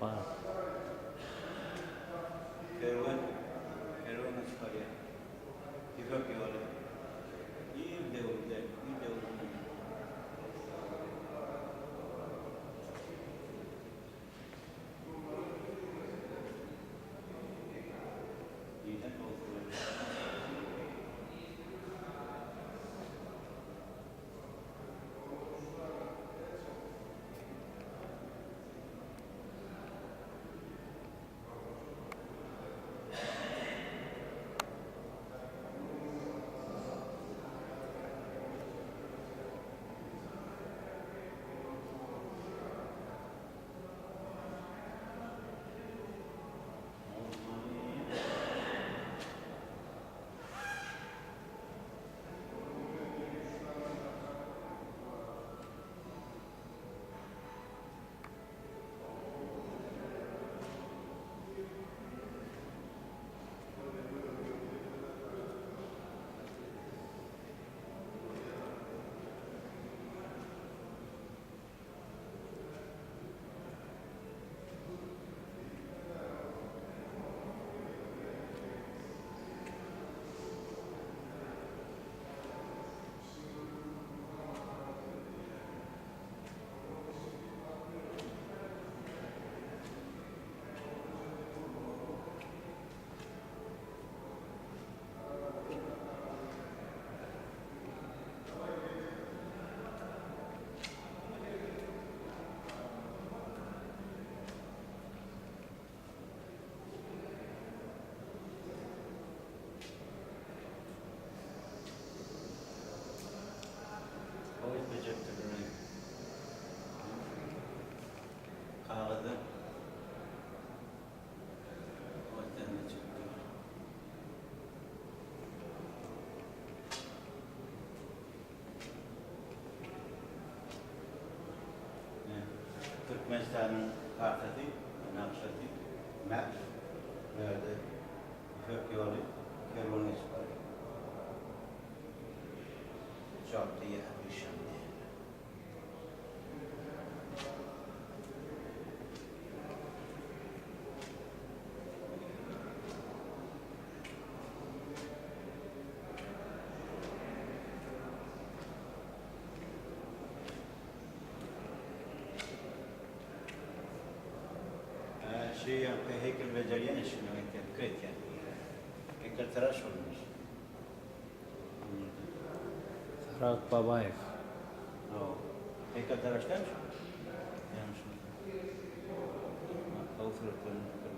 Bar. Kerwen, kerwen uçup barýar. Ýüpek ýoly. Ir döwürde, ir döwürde. Diýseň gowy surat. Gowy bejeripdirler. Kagyzdan owadan çykdy. Türkmenistanyň kartasy, nagşasy, map, bu ýerde Ýüpek ýoly kerwen geçip barýar. Jaddy Abrişam diýilýär. Şu ýaňky heýkel bejerýän işini aýtýan, pikir etýän. Heýkeltaraş bolmaly. Saragt Babaýew. Hawa. Heýkeltaraş dälmi şu? Ýalňyşmasam. Gowy suratlaryny.